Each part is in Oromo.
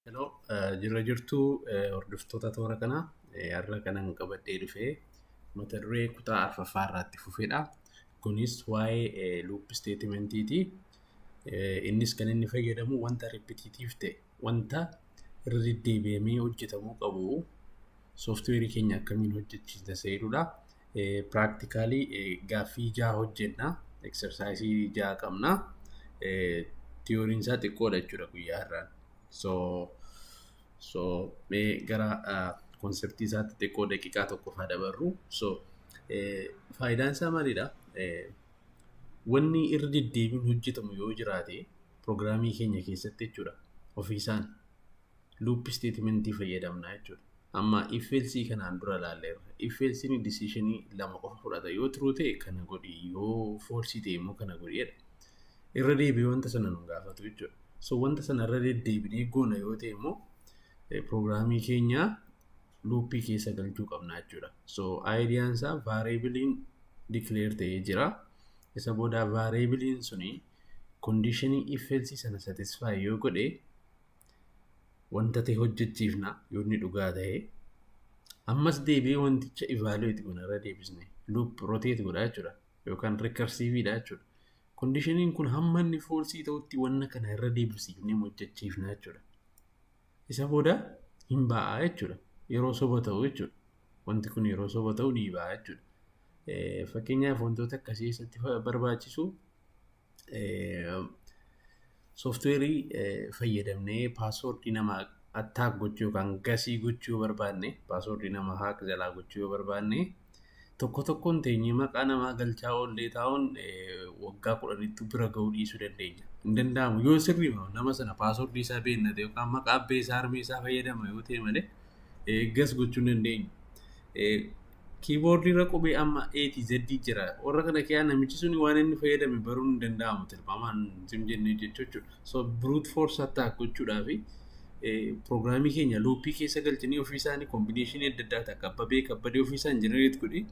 Hello, jirra jirtuu hordoftoota toora kanaa. Har'a kanan qabadhee dhufee mata duree kutaa arfaffaa irraatti fufedha. Kunis waa'ee loop statementiiti. Innis kan inni fayyadamu wanta repetitive ta'e, wanta irra deddeebi'amee hojjetamuu qabu sooftiweerii keenya akkamiin hojjechiisna seerudha. Practically gaaffii 6 hojjenna. Exercise 6 qabna. Tiyooriin isaa xiqqoodha jechuudha guyyaa har'aan. So mee gara conceptii isaatti xiqqoo daqiiqaa tokko faa dabarru. So faayidaan isaa maalidha? Wanni irra deddeebiin hojjetamu yoo jiraate piroogiraamii keenya keessatti jechuudha. Ofiisaan loop statementii fayyadamna jechuudha. Amma if else kanaan dura ilaalleerra. If else decisionii lama qofa fudhata. Yoo true ta'e kana godhi, yoo false ta'e immoo kana godhi jedha. Irra deebi'ee wanta sana nu gaafatu jechuudha. So wanta sana irra deddeebinee goona yoo ta'e immoo piroogiraamii keenya loopii keessa galchuu qabna jechuudha. So ideaan isaa variableiin declare ta'ee jira. Isa booda variableiin suni conditionii if else sana satisfy yoo godhe wanta ta'e hojjechiifna yoo inni dhugaa ta'e. Ammas deebi'ee wanticha evaluate goona, irra deebisne loop rotate godha jechuudha yookaan recursiveidha jechuudha. Conditioniin kun hamma inni false ta'utti wanna kana irra deebisiifnee hojjechiifna jechuudha. Isa booda hin ba'a jechuudha. Yeroo soba ta'u jechuudha. Wanti kun yeroo soba ta'u ni ba'a jechuudha. Fakkeenyaaf, wantoota akkasii keessatti barbaachisu sooftiweerii fayyadamnee passwordii namaa attack gochuu yookaan guess gochuu yoo barbaanne, passwordii namaa hack jalaa gochuu yoo barbaanne, tokko tokkoon teenyee maqaa namaa galchaa oollee taa'uun waggaa 10tti bira ga'uu dhiisuu dandeenya. Hin danda'amu yoo sirrii nama sana passwordii isaa beekna ta'e yookaan maqaa abbee isaa, harmee isaa fayyadama yoo ta'e malee guess gochuu hin dandeenyu. Keyboardii irra qubee amma A to Z jira. Warra kana keessaa namichi suni waan inni fayyadame baruun hin danda'amu tilmaamaan sim jennee jechuudha. So brute force attack gochuudhaaf piroogiraamii keenya loopii keessa galchanii ofii isaanii combinationii adda addaa takka abbabee kabbadee ofii isaan generate godhee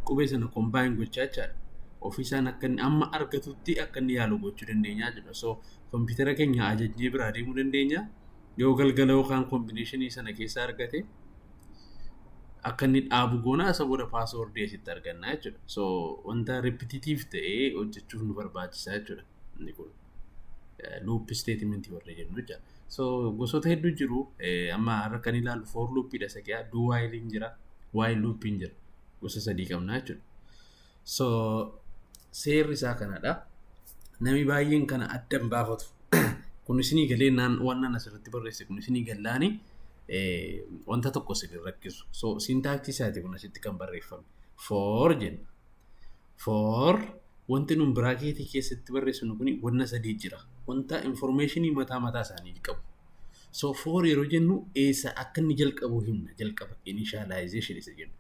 qubee sana combine gochaa jechaadha. Ofii isaan akka inni amma argatutti akka inni yaalu gochuu dandeenya jechuudha. So kompiitara keenya ajajnee biraa deemuu dandeenya. Yoo galgala yookaan combinationii sana keessa argate akka inni dhaabu goona, isa booda passwordii asitti arganna jechuudha. So wanta repetitive ta'ee hojjechuuf nu barbaachisa jechuudha. Inni kun loop statementii warra jennu jechuudha. So gosoota hedduu jiru. Amma har'a kan ilaallu for loopiidha isa keessaa, do while jira, while loopiin jira. Gosa sadii qabna jechuudha. So seerri isaa kanadha. Namni baay'een kana adda hin baafatu. Kun isinii galee naan waan nan asirratti barreesse kun isinii gallaani wanta tokko isin rakkisu. So syntaxii isaati kun asitti kan barreeffame. For jenna. For wanti nun bracketii keessatti barreessinu kun wanna sadii jira. Wanta informationii mataa mataa isaanii qabu. So for yeroo jennu eessa akka inni jalqabu himna, jalqaba initialization isa jennu.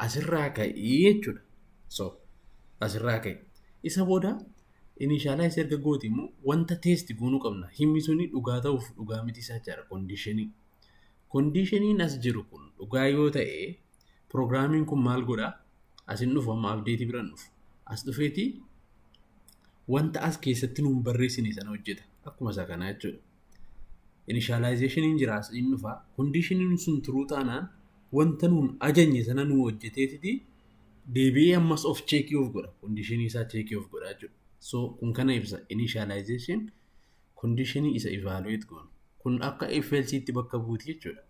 Asirraa ka'ii jechuudha. So asirraa ka'e. Isa booda initialize erga gooti immoo wanta test goonuu qabna. Himmi suni dhugaa ta'uuf dhugaa miti isaa jechaadha conditionii. Conditioniin as jiru kun dhugaa yoo ta'e piroogiraamiin kun maal godhaa? Asin dhufu, amma updateii biraan dhufu. As dhufeeti wanta as keessatti nuun barreessine sana hojjeta. Akkuma isa kanaa jechuudha. Initializationiin jira, as inni dhufa. Conditioniin sun true taanaan wanta nuun ajajne sana nuu hojjeteetiti deebi'ee ammas of checkii of godha. Conditionii isaa checkii of godha jechuudha. So kun kana ibsa, initialization, conditionii isa evaluate goonu. Kun akka if else bakka buuti jechuudha.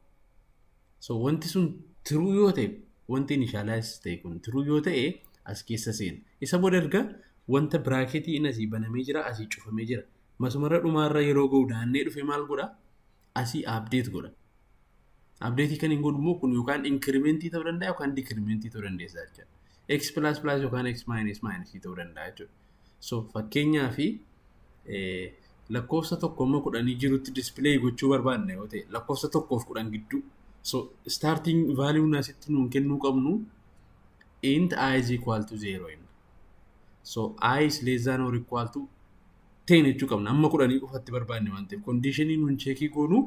So wanti sun true yoo ta'e, wanti initialize ta'e kun true yoo ta'e, as keessa seena. Isa booda erga wanta bracketiin asii banamee jira, asii cufamee jira. Masumarra dhumaarra yeroo ga'u daannee dhufe maal godha? Asii update godha. Update kan hin godhu immoo kun yookaan incrementii ta'uu danda'a yookaan decrementii ta'uu dandeessa jechuudha. X plus plus yookaan x minus minus ta'uu danda'a jechuudha. So fakkeenyaa fi lakkoofsa 1 amma 10 jirutti display gochuu barbaanne yoo ta'e, lakkoofsa 1f 10 gidduu. So starting value asitti nuun kennuu qabnu int i is equal to 0 jenna. So i is less than or equal to 10 jechuu qabna. Amma 10 qofatti barbaanne waan ta'eef conditionii nuun checkii goonu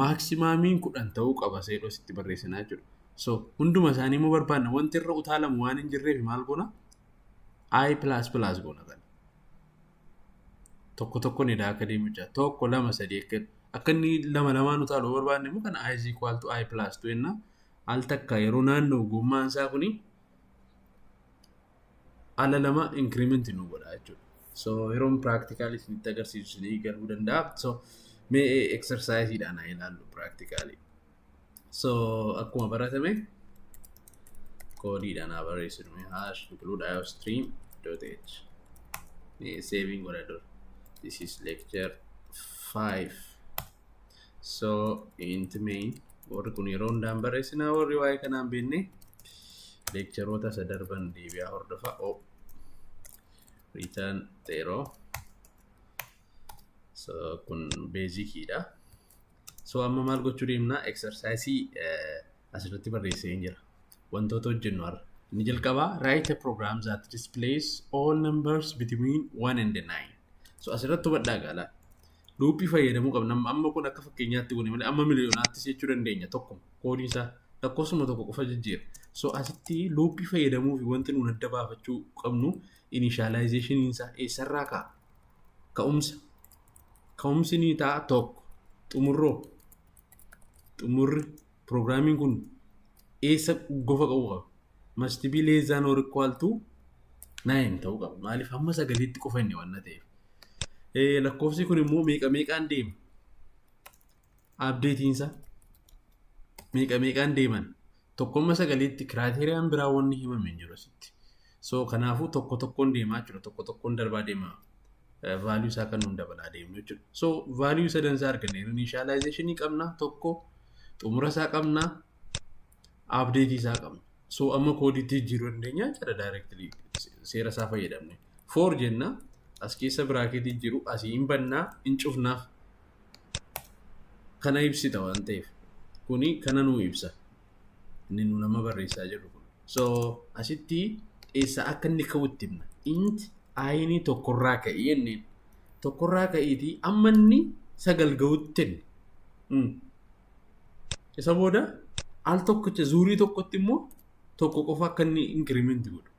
maximumiin 10 ta'uu qaba seedhoo asitti barreessinaa jechuudha. So hunduma isaanii immoo barbaanna, wanti irra utaalamu waan hin jirreef maal goona? I plus plus goona kana. Tokko tokko ni akka deemu jecha, tokko, lama, sadii akka Akka inni lama lamaan utaalu yoo barbaanne immoo kana i is equal to i plus 2 jenna. Al takka yeroo naanna'u gommaan isaa kuni ala lama increment nu godha jechuudha. So yeroon practically isinitti agarsiisu isinii galuu danda'a. So mee exercise-dhaan haa ilaallu practically. So akkuma baratame koodiidhaan haa barreessinu. #include iostream.h. Mee saving godha dura. This is lecture 5. So int main, warri kun yeroo hundaan barreessinaa. Warri waa'ee kanaan beekne lectureoota isa darban deebi'aa hordofa. Oh. Return 0. So kun basiciidha. So amma maal gochuu deemna? Exercise asirratti barreessee jira. Wantoota hojjennu har'a. Inni jalqabaa, write a program that displays all numbers between 1 and 9. So asirratti hubadhaa gaala. Loopii fayyadamuu qabna. Amma kun akka fakkeenyaatti kun malee amma miliyoonaattis jechuu dandeenya, tokko koodiin isaa lakkoofsuma tokko qofa jijjiira. So asitti loopii fayyadamuu fi wanti nuun adda baafachuu qabnu initialization isaa eessarraa ka'a? Ka'umsa. Ka'umsi ni ta'a tokko. Xumurroo. Xumurri piroogiraamiin kun eessa gofa qabu qaba? Must be less than or equal to 9 ta'uu qaba. Maaliif? Hamma sagaliitti qofa inni waan ta'eef. Lakkoofsi kun immoo meeqa meeqaan deema? Updateiinsa meeqa meeqaan deeman? Tokkomma sagaliitti criteriaan biraa wanni himame hin jiru asitti. So kanaafuu tokko tokkoon deemaa jechuudha. Tokko tokkoon darbaa deema. Value isaa kan nuun dabalaa deemnu jechuudha. So value sadan isaa arganne. Initializationii qabna tokko, xumura isaa qabna, updateii isaa qabna. So amma koodiitti jijjiiruu dandeenya jechuudha directly seera isaa fayyadamne. For jenna, as keessa bracketii jiru asii hin bannaa, hin cufnaaf, kana ibsita waan ta'eef kuni kana nuu ibsa inni nu nama barreessaa jirru kun. So asitti eessa akka inni ka'utti himna. Int i'nii tokkorraa ka'ii jenneen, tokkorraa ka'iitii amma inni sagal ga'utti jenne. Isa booda al tokkicha zuurii tokkotti immoo tokko qofa akka inni increment godhu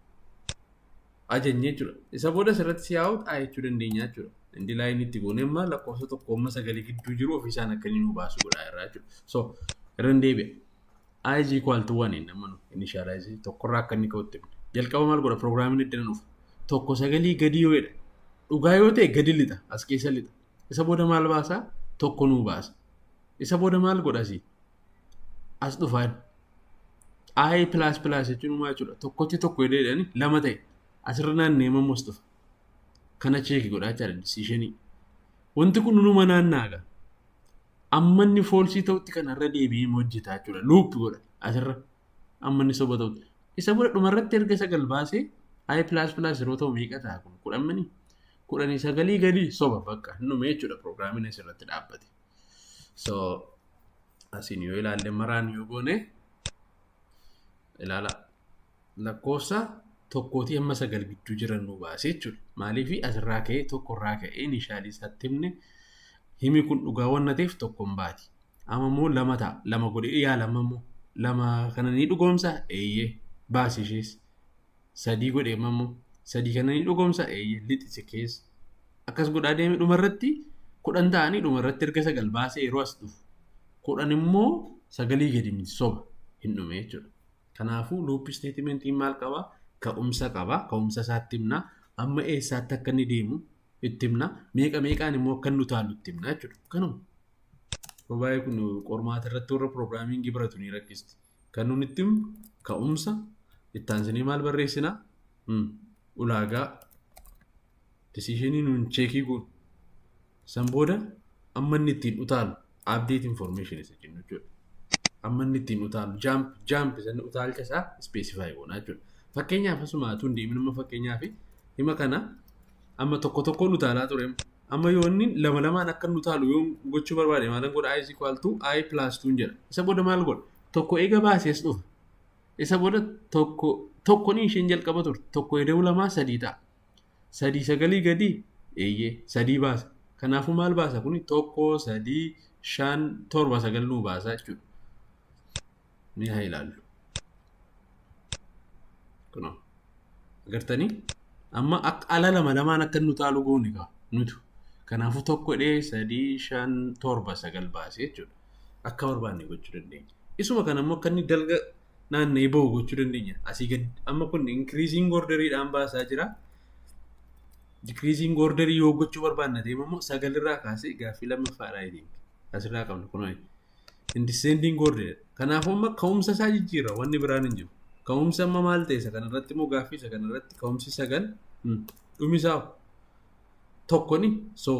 ajajne jechuudha. Isa booda asirratti cout i jechuu dandeenya jechuudha. End line itti goone amma lakkoofsa tokko amma sagalii gidduu jiru ofiisaan akka inni nu baasu godhaa irraa jechuudha. So irra hin deebi'a. I is equal to one inni amma nu initialize tokkorraa akka inni ka'utti himne. Jalqaba maal godha pirogiraamiin iddana dhufa? Tokko sagalii gadi yoo jedha. Dhugaa yoo ta'e gadi lixa, as keessa lixa. Isa booda maal baasaa? Tokko nuu baasa. Isa booda maal godha asii? As dhufaan. I plus plus jechuun maal jechuudha? Tokkotti tokko jedhanii lama ta'e. Asirra naannee immoo as dhufa. Kana check godhaa jechaadha decisionii. Wanti kun numa naannaaga. Amma inni false ta'utti kanarra deebi'ee hojjetaa jechuudha. Loop godha asirra. Amma inni soba ta'utti. Isa booda dhumarratti erga sagal baasee i plus plus yeroo ta'u meeqa ta'a kun? 10 manii? 19 gadi soba, bakka dhume jechuudha, pirogiraamiin asirratti dhaabbate. So asiin yoo ilaalle, maraan yoo goone, ilaala, lakkoofsa tokkootii hamma sagal gidduu jiran nu baase jechuudha. Maaliif? Asirraa ka'ee, tokkorraa ka'ee, initialii isaatti himne, himi kun dhugaa waan ta'eef tokko hin baati. Amma immoo lama ta'a. Lama godhee yaala. Amma immoo lama kana ni dhugoomsa, eeyyee, baasi ishees. Sadii godhee, amma immoo sadii kana ni dhugoomsa, eeyyee, lixise keessa. Akkas godhaa deeme, dhumarratti 10 ta'anii, dhumarratti erga sagal baasee yeroo as dhufu 10 immoo sagalii gadi miti, soba, hin dhume jechuudha. Kanaafuu loop statementiin maal qabaa? Ka'umsa qaba. Ka'umsa isaatti himna. Amma eessaatti akka inni deemu itti himna. Meeqa meeqaan immoo akka inni utaalu itti himna jechuudha. Kanuma. Yeroo baay'ee kun qormaata irratti warra programmingii baratu ni rakkisti. Kan nuti itti himnu ka'umsa, itti aansinee maal barreessinaa? Ulaagaa decisionii nuun checkii goonu. San booda amma inni ittiin utaalu update information isa jennu jechuudha. Amma inni ittiin utaalu jump jump isa utaalcha isaa specify goona jechuudha. Fakkeenyaaf asuma utuu hin deemin, amma fakkeenyaaf hima kana amma tokko tokkoon utaalaa ture. Amma yoo inni lama lamaan akka inni utaalu yoo gochuu barbaade maalan godha? I is equal to i plus 2 jedha. Isa booda maal godha? Tokko eega baasee as dhufa. Isa booda tokko tokko ni isheen jalqaba turte. Tokko eda'uu lamaa sadii ta'a. Sadii sagalii gadi, eeyyee, sadii baasa. Kanaafuu maal baasa kuni? Tokko, sadii, shan, torba, sagal nuu baasa jechuudha. Ni haa ilaallu. Kunoo. Agartanii? Amma akka ala lama lamaan akka inni utaalu goone kaa nutu. Kanaafuu tokko dhee sadii shan torba sagal baasee jechuudha. Akka barbaanne gochuu dandeenya. Isuma kana immoo akka inni dalga naanna'ee bahu gochuu dandeenya. Asii gad amma kun increasing orderiidhaan baasaa jira. Decreasing orderii yoo gochuu barbaanne ta'e immoo sagalirraa kaasee gaaffii lammaffaadhaa jedheen. Asirraa qabna kunoo. In descending order. Kanaafuu amma ka'umsa isaa jijjiirra, wanni biraan hin jiru. Ka'umsi amma maal ta'e isa kanarratti immoo, gaaffii isa kanarratti ka'umsi sagal, dhumi isaa tokko ni. So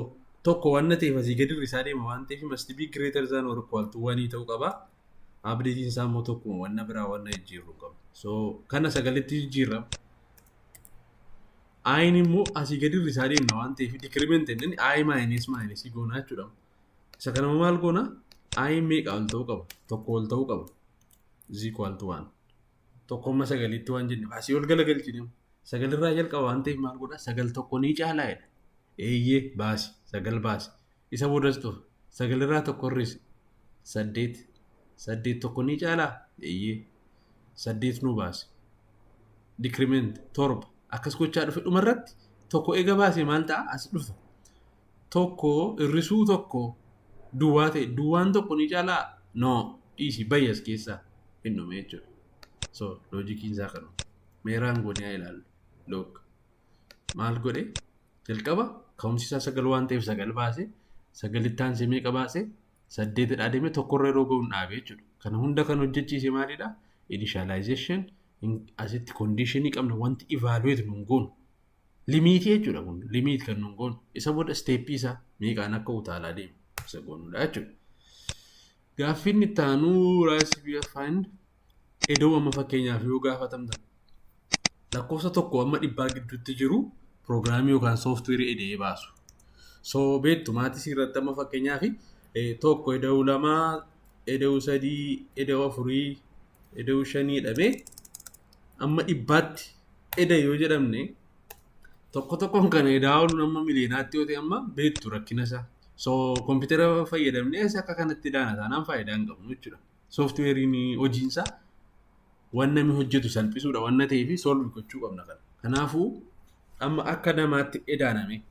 tokko waan ta'eef asii gadi isaa deema waan ta'eef must be greater than or equal to one ta'uu qaba. Updateiin isaa immoo tokkuma, wanna biraa wanna jijjiirru qaba. So kana sagalitti jijjiirra. I'n immoo asii gadi isaa deemna waan ta'eef decrement inni i minus minus goonaa jechuudha. Isa kana maal goona? I'n meeqa ol ta'uu qaba? Tokko ol ta'uu qaba. Is equal to one. Tokko amma sagalitti waan jenneef asii ol galagalchine, sagalirraa jalqaba waan ta'eef maal godha? Sagal tokko ni caalaa jedha. Eeyyee, baasi, sagal baasi. Isa boodas dhufa. Sagalirraa tokko hir'isi. Saddeet. Saddeet tokko ni caalaa? Eeyyee. Saddeet nu baasi. Decrement torba. Akkas gochaa dhufe, dhumarratti tokko eega baase maal ta'a? As dhufa. Tokko hir'isuu tokko duwwaa ta'e, duwwaan tokko ni caalaa? No, dhiisi, bayyas keessaa hin dhume jechuudha. So logiciin isaa kanuma. Meeraan goonee haa ilaallu. Look. Maal godhe? Jalqaba ka'umsi isaa sagal waan ta'eef sagal baase, sagalitti aansee meeqa baase? Saddeetidha adeeme, tokkorra yeroo ga'u hin dhaabe jechuudha. Kana hunda kan hojjechiise maalidha? Initialization asitti conditionii qabna, wanti evaluate nun goonu. Limitii jechuudha, kun limit kan nun goonu. Isa booda stepii isaa meeqaan akka utaalaa deemu isa goonudha jechuudha. Gaaffiin itti aanu raasii find edoo. Amma fakkeenyaaf yoo gaafatamtan, lakkoofsa tokko amma dhibbaa gidduutti jiru piroogiraamii yookaan sooftiweerii eda'ee baasu. So beektu maatii irratti amma fakkeenyaaf tokko eda'uu lamaa, eda'uu sadii, eda'uu afurii, eda'uu shanii dhabee amma dhibbaatti eda yoo jedhamne, tokko tokkoon kana edaa ooluun amma miliyonaatti yoo ta'e amma beektu rakkina isaa. So kompiitara fayyadamnee akka kanatti daana taanaan faayidaa hin qabnu jechuudha. Sooftiweeriin hojiinsaa waan namni hojjetu salphisuudha waan ta'eef solve gochuu qabna kana. Kanaafuu amma akka namaatti edaaname,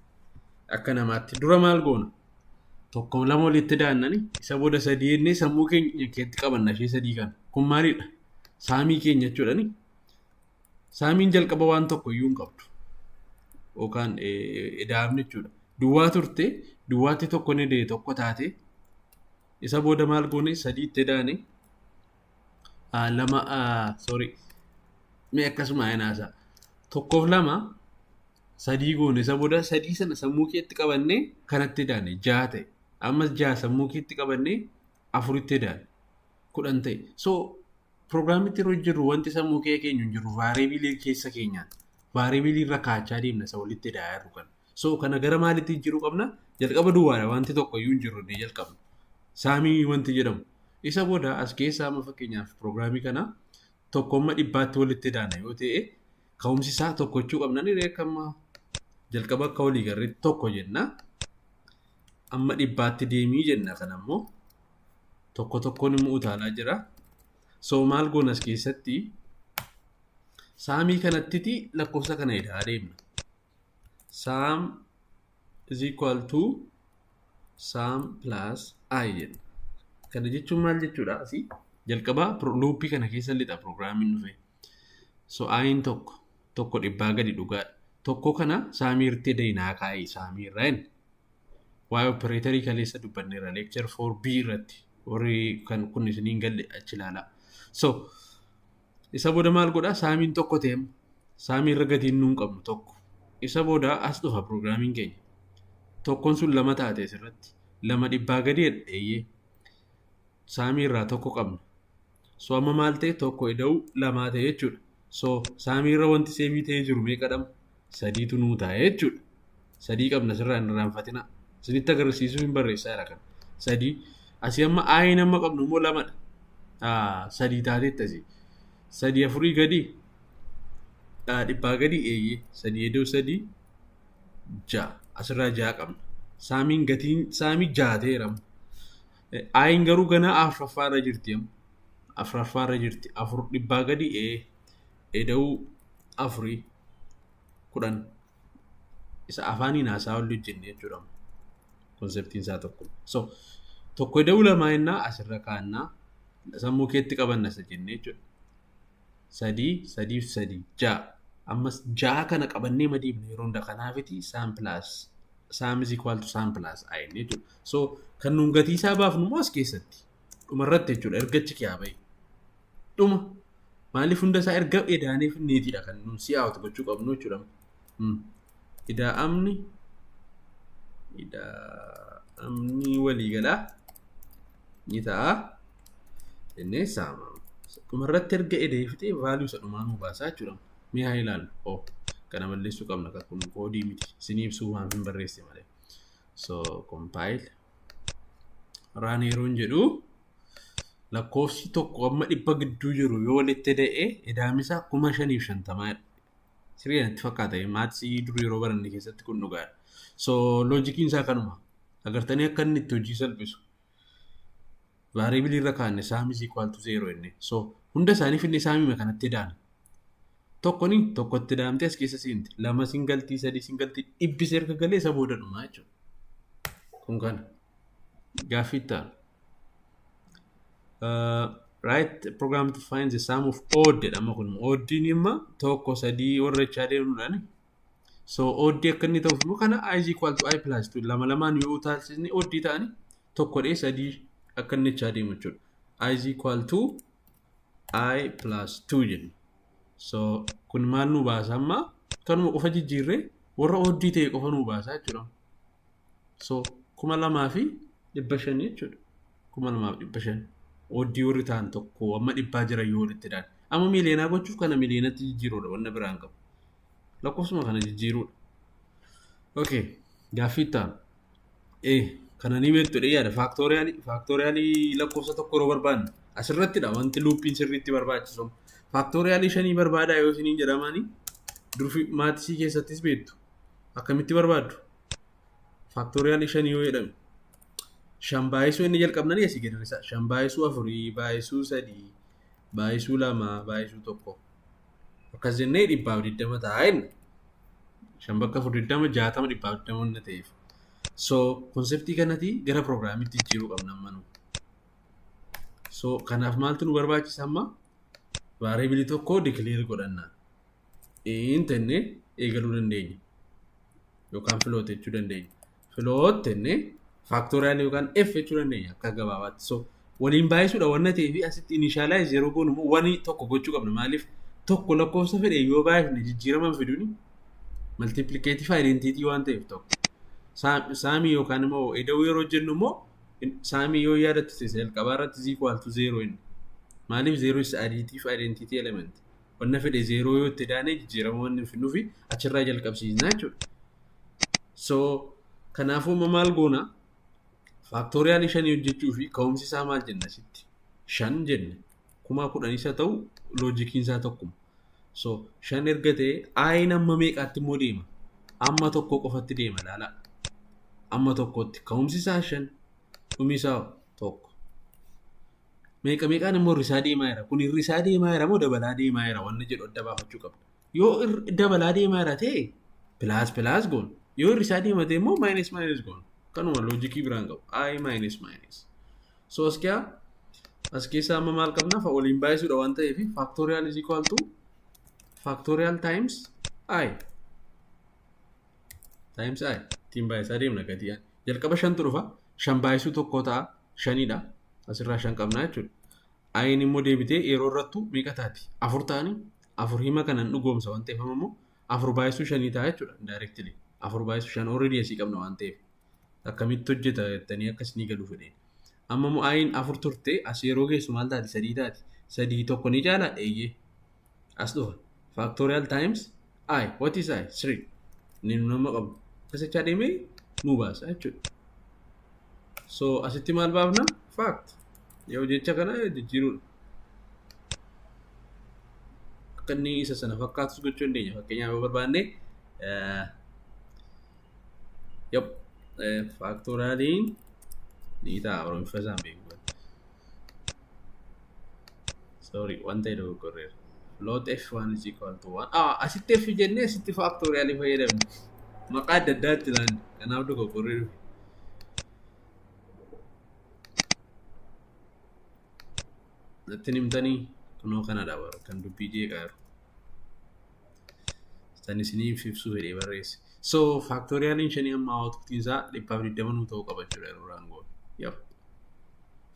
akka namaatti dura maal goona? Tokko lama walitti daannani, isa booda sadii jennee sammuu keenya keessatti qabanna ishee sadii kana. Kun maalidha? Sumii keenya jechuudhani. Sumiin jalqaba waan tokko iyyuu hin qabdu. Yookaan edaamni jechuudha. Duwwaa turte, duwwaatti tokko ni dee tokko taate, isa booda maal goone? Sadiitti edaane, lama, sorry, mee akkasuma inaasa tokkoof lama sadii goone, isa booda sadii sana sammuu keetti qabannee kanatti edaane, jaha ta'e. Ammas jaha sammuu keetti qabannee afuritti edaane, 10 ta'e. So piroogiraamitti yeroo jirru wanti sammuu kee keenya hin jiru, variableii keessa keenyaan variableii irra kaachaa deemna isa walitti edaa jirru kana. So kana gara maalitti jijjiiruu qabna? Jalqaba duwwaadha, wanti tokko iyyuu hin jiru inni jalqabna. Sumii wanti jedhamu. Isa booda as keessaa amma fakkeenyaaf piroogiraamii kana tokko amma dhibbaatti walitti edaana yoo ta'e, ka'umsi isaa tokko jechuu qabna ni reekkama. Jalqaba akka walii garreetti tokko jenna. Amma dhibbaatti deemii jenna, kana immoo tokko tokkoon immoo utaalaa jira. So maal goona as keessatti? Sumii kanattiti lakkoofsa kana edaa deemna. Sum is equal to sum plus i jenna. Kana jechuun maal jechuudha? Asii jalqabaa loopii kana keessa lixa piroogiraamiin dhufe. So i'n tokko, tokko dhibbaa gadi dhugaadha. Tokko kana sumii irratti dayinaa kaa'ee sumii irraa inni. Waa'ee operatorii kaleessa dubbanneerra lecture 4B irratti, warri kan kun isiniin galle achi ilaalaa. So isa booda maal godhaa? Sumiin tokko ta'e, sumii irra gatiin nuun qabnu tokko. Isa booda as dhufa piroogiraamiin keenya. Tokkoon sun lama taate asirratti. Lama dhibbaa gadi eeyyee. Sumii irraa tokko qabna. So amma maal ta'e? Tokko ida'uu lamaa ta'e jechuudha. So sumii irra wanti saveii ta'ee jiru meeqa dhama? Sadiitu nuu taa'e jechuudha. Sadii qabna, sirraa hin irraanfatina. Isinitti agarsiisuu hin barreessaa jira kana. Sadii. Asii amma i'n amma qabnu immoo lamadha. Sadii taatetti asii. Sadii afurii gadi. Dhibbaa gadi eeyyee. Sadii ida'uu sadii ja'a. Asirraa ja'a qabna. Sumiin gatiin sumii ja'a ta'eera. I'n garuu ganaa afuraffaa irra jirti amma. Afuraffaa irra jirti. Afur dhibbaa gadi ee. Ida'uu afurii 10. Isa afaaniin haasaa olli hojjenne jechuudha. Conceptiin isaa tokko. So tokko ida'uu lamaa jennaa asirra kaa'annaa, sammuu keetti qabanna isa jennee jechuudha. Sadii, sadiif sadii, ja'a. Ammas ja'a kana qabannee madiibna yeroo hunda, kanaafiti sum plus sum is equal to sum plus i jechuudha. So kan nuun gatii isaa baafnu immoo as keessatti dhumarratti jechuudha, ergachi kiyaa bahe. Dhuma maaliif hunda isaa erga edaanee finneetidha kan nuun si'aawatu gochuu qabnu jechuudha. Ida'amni waliigalaa ni ta'a jennee sum. Dhumarratti erga edee fixee value isa dhumaa nuu baasaa jechuudha. Mee haa ilaallu. Oh, kana balleessuu qabna, kan kun koodii miti. Isinii ibsuu waan hin barreesse malee. So compile, run yeroon jedhu, lakkoofsi tokko amma 100 gidduu jiru yoo walitti eda'e edaamisaa 5050dha. Sirrii natti fakkaata. Mathsii dur yeroo baranne keessatti kun dhugaadha. So logiciin isaa kanuma. Agartanii akka inni itti hojii salphisu. Variableii irra kaanne sum is equal to zero jenne. So hunda isaanii finne sumima kanatti edaana. Tokkoni tokkotti daamtee as keessa seenti. Lama singaltii, sadii singaltii, dhibbis erga galee isa booda dhumaa jechuudha. Kun kana. Gaaffii itti aanu. Write program to find the sum of odd jedhama kun. Oddiin imma tokko, sadii warra jechaa deemnuudhaani. So oddii akka inni ta'uuf immoo kana i is equal to i plus 2, lama lamaan yoo utaalchisne oddii ta'ani, tokko dhee sadii akka inni jechaa deemu jechuudha. I is equal to i plus 2 jenna. So kun maal nu baasa amma? Kanuma qofa jijjiirree warra oddii ta'e qofa nu baasa jechuudha. So 2500 jechuudha. 2500. Oddii warri ta'an tokko amma dhibbaa jira yoo walitti ilaalle. Amma miiliyoonaa gochuuf kana miiliyoonatti jijjiiruudha, wanna biraan qabu. Lakkoofsuma kana jijjiiruudha. Okay, gaaffii itti aanu. Kana ni beektu jedhee yaada. Factorialii lakkoofsa tokko yeroo barbaannu asirrattidha wanti loopiin sirriitti barbaachisu. Factorialii shanii barbaadaa yoo isiniin jedhamani, durfi mathsii keessattis beektu. Akkamitti barbaaddu? Factorialii shanii yoo jedhame, shan baay'isuu inni jalqabnanii asii gadi hir'isaa. Shan baay'isuu afurii, baay'isuu sadii, baay'isuu lama, baay'isuu tokko. Akkas jennee 120 ta'a jenna. Shan bakka afur 20, 60, 120 wanna ta'eef. So conceptii kanati gara programiitti jijjiiruu qabna amma nu. So kanaaf maaltu nu barbaachisa amma? Variableii tokko declare godhanna. Int jennee eegaluu dandeenya. Yookaan float jechuu dandeenya. Float jennee factorialii yookaan F jechuu dandeenya akka gabaabaatti. So waliin baay'isuudha wanna ta'eef asitti initialize yeroo goonu immoo wani tokko gochuu qabna. Maaliif? Tokko lakkoofsa fedhe yoo baay'ifne jijjiirama hin fiduuni. Multiplicative identity waan ta'eef tokko. Sumii yookaan immoo ida'uu yeroo jennu immoo, sumii yoo yaadattu jalqabaa irratti is equal to zero inni. Maaliif? Zero is additive identity element. Wanna fedhe zero yoo itti daane jijjiirama wanni hin fidnuufi achirraa jalqabsiisna jechuudha. So kanaafuu amma maal goona? Factorialii shanii hojjechuu fi ka'umsi isaa maal jenna asitti? Shan jenna. 10,000 isa ta'u logiciin isaa tokkuma. So shan erga ta'e, i'n amma meeqaatti immoo deema? Amma tokko qofatti deema, ilaalaa. Amma tokkotti ka'umsi isaa shan, dhumi isaa tokko. Meeqa meeqaan immoo hir'isaa deemaa jira? Kun hir'isaa deemaa jira moo dabalaa deemaa jira wanna jedhu adda baafachuu qabna. Yoo dabalaa deemaa jira ta'e plus plus goona. Yoo hir'isaa deema ta'e immoo minus minus goona. Kanuma, logicii biraan qabu. I minus minus. So as keessaa amma maal qabna? Fa waliin baay'isuudha waan ta'eef factorial is equal to factorial times i times i ittiin baay'isaa deemna gatii. Jalqaba shantu dhufa. Shan baay'isuu tokko ta'a, shanidha. Asirraa shan qabna jechuudha. I'n immoo deebitee yeroo irrattu meeqa taati? Afur ta'anii, afur hima kanan dhugoomsa waan ta'eef immoo afur baay'isuu shanii ta'a jechuudha directly. Afur baay'isuu shan already asii qabna waan ta'eef. Akkamitti hojjeta jettanii akkas ni galu fedheen. Amma immoo i'n afur turte, as yeroo geessu maal taati? Sadii taati. Sadii tokko ni caalaa? Eeyyee. As dhufa. Factorial times i. What is i? Three. Inni nu nama qabu. Akkasichaa deemee nu baasa jechuudha. So asitti maal baafna? Fact. Yoo jecha kana jijjiiruudha. Akka inni isa sana fakkaatus gochuu dandeenya. Fakkeenyaaf yoo barbaanne, yep, factorialiin ni ta'a, Oromiffa isaan beeku. Sorry, wanta dogoggorreera. Float f1 is equal to 1. Ah, asitti f jennee asitti factorialii fayyadamne. Maqaa adda addaa itti laanne. Kanaaf dogoggorree dhufe. Natti himtanii? Kunoo kanadha kan dubbii jeeqaa jiru. San isiniif ibsuu fedhee barreesse. So factorialiin shanii amma outputiin isaa 120 nuu ta'uu qaba jechuudha yeroo run goonu. Yep.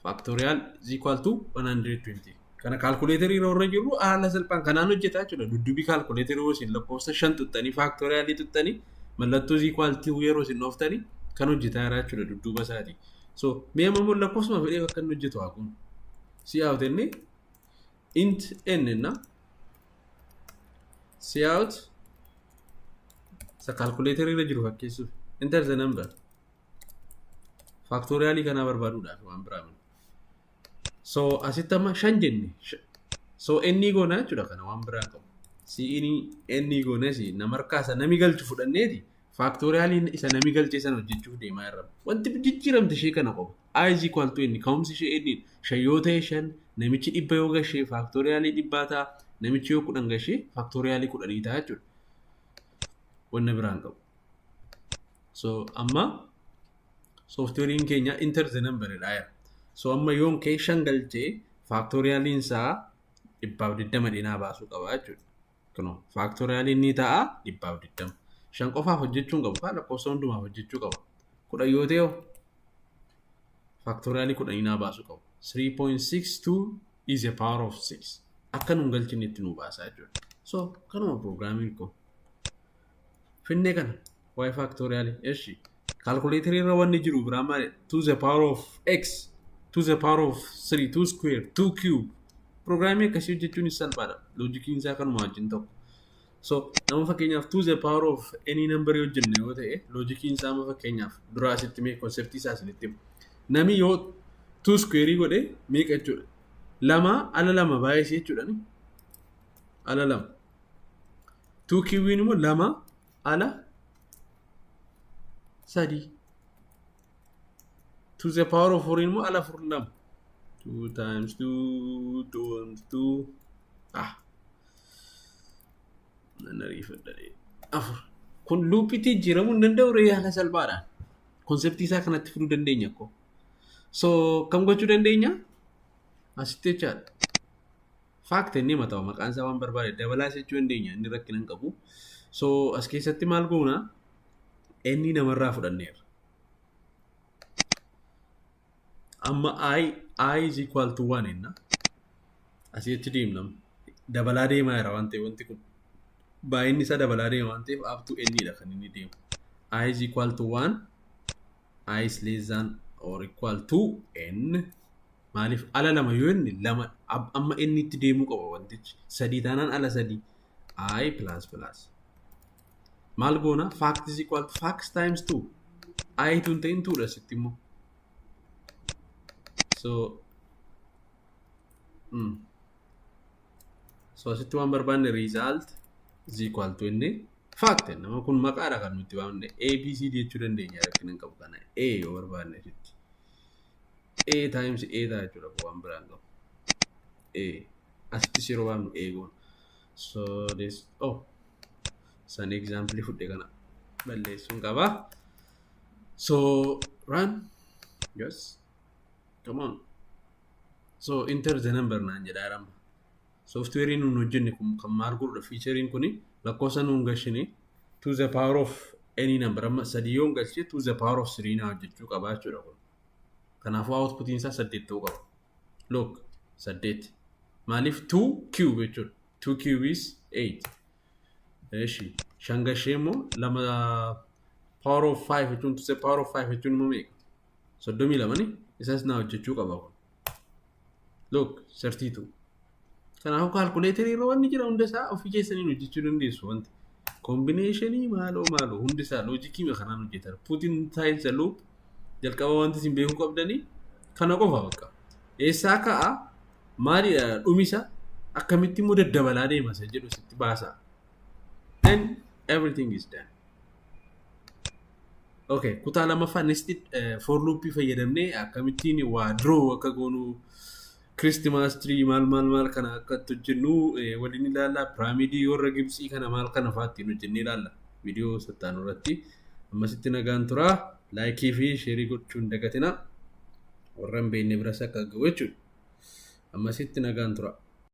Factorial is equal to 120. Kana calculatorii yeroo irra jirru haala salphaan kanaan hojjetaa jechuudha. Duddubii calculatorii yeroo isin lakkoofsa shan tuttanii, factorialii tuttanii, mallattoo is equal to yeroo isin dhooftanii kan hojjetaa jira jechuudha dudduuba isaati. So mee amma immoo lakkoofsuma fedhee akka inni hojjetu haa kun. Cout inni int n enna cout isa calculatorii irra jiru fakkeessuuf, "Enter the number." Factorialii kanaa barbaaduudhaaf, waan biraa miti. So asitti amma shan jenne. So inni goona jechuudha, kana waan biraa qabu. Si'ini inni goones nama harkaa nami galchu fudhanneeti factorialiin isa nami galchee sana hojjechuuf deemaa jirra. Wanti jijjiiramte ishee kana qofa. I is equal to inni ka'umsi ishee inni shan yoo ta'e, shan namichi 100 yoo gashee factorialii 100 ta'a, namichi yoo 10 gashee factorialii 10 ta'a jechuudha. Wanna biraan qabu. So amma softwareiin keenya "Enter the number" dha jira. So amma yoon kee shan galchee factorialiin isaa 120 dhinaa baasuu qaba jechuudha. Kunoo factorialiin ni ta'a 120. Shan qofaaf hojjechuu hin qabu, kaa lakkoofsa hundumaaf hojjechuu qaba. 10 yoo ta'e factorialii 10 naa baasuu qabu. 3.62 is a power of 6. Akka nuun galchine itti nuu baasaa jechuudha. So kanuma programiin kun. Finnee kana waa'ee factorialii. Eshi calculatorii irra wanni jiru biraa maali? To the power of x, to the power of 3, 2 square, 2 cube. Programii akkasii hojjechuun salphaadha. Logiciin isaa kanuma wajjin tokko. So nama fakkeenyaaf to the power of any number hojjenne yoo ta'e, logiciin isaa amma fakkeenyaaf dura asitti mee conceptii isaa isinitti himu. Nami yoo 2 square godhe meeqa jechuudha? Lama ala lama baay'isee jechuudha ni. Ala lama. 2 cubeiin immoo lama ala sadii. To the power of 4 immoo ala afur lama. 2 times 2 times 2, ah, nan ariifadha, afur. Kun loopitti jijjiiramuu hin danda'u ree haala salphaadhaan? Conceptii isaa kanatti fiduu dandeenya ko. So kam gochuu dandeenya? Asitti jechaadha. Fact inni mataa maqaan isaa waan barbaade dabalaas jechuu dandeenya, inni rakkina hin qabu. So as keessatti maal goona? Inni namarraa fudhanneerra. Amma i is equal to 1 enna. Asii achi deemna. Dabalaa deemaa jira waan ta'eef, wanti kun baay'inni isaa dabalaa deema waan ta'eef, up to n dha kan inni deemu. I is equal to 1, i is less than or equal to n. Maaliif ala lama yoo inni lama amma inni itti deemuu qaba wantichi. Sadii taanaan ala sadii, i plus plus. Maal goona? Fact is equal to fact times 2. I tun ta'in 2 dha sitti immoo. So so asitti waan barbaanne result is equal to inni fact. Nama kun maqaadha kan nuti waamne, A B C D jechuu dandeenya, rakkina hin qabu kana. A yoo barbaanne asitti A times A ta'a jechuudha, waan biraan qabu. A asittis yeroo waamnu A goona. So this, oh, san example fudhe kana balleessuun qaba. So run, yes, come on. So "Enter the number" naan jedhaa amma. Softwareiin nuun hojjenne kun kan maal godhudha? Featureiin kuni lakkoofsa nuun gashine to the power of any number, amma sadii yoon galche to the power of three naa hojjechuu qaba jechuudha kun. Kanaafuu outputiin isaa saddeet ta'uu qaba. Look, saddeet. Maaliif? 2 cube jechuudha. 2 cube is 8. Eshi shan gashee immoo lama power of 5 jechuun, to the power of 5 jechuun immoo meeqa? 32 ni, isas naa hojjechuu qaba kun. Look, 32. Kanaafuu calculatorii irra wanni jira hunda isaa ofii keessaniin hojjechuu dandeessu wanti. Combinationii maaloo maaloo hundi isaa logicii kanaan hojjetan. Put inside the loop. Jalqaba wanti isin beekuu qabdanii kana qofa bakka. Eessaa ka'a, maalidha dhumisa, akkamitti immoo daddabalaa deema isa jedhu sitti baasa. Then everything is done. Okay, kutaa lammaffaa nested for loopii fayyadamnee akkamittiin waa draw akka goonu, Christmas tree maal maal maal kana akka itti hojjennu waliin ilaalla. Piraamidii warra Gibxii kana maal kana fa'aa ittiin hojjennee ilaalla. Viidiyoo sattaanu irratti. Ammasitti nagaan turaa. Likeii fi shareii gochuu hin dagatinaa. Warra hin beekne biras akka gahu jechuudha. Ammasitti nagaan tura.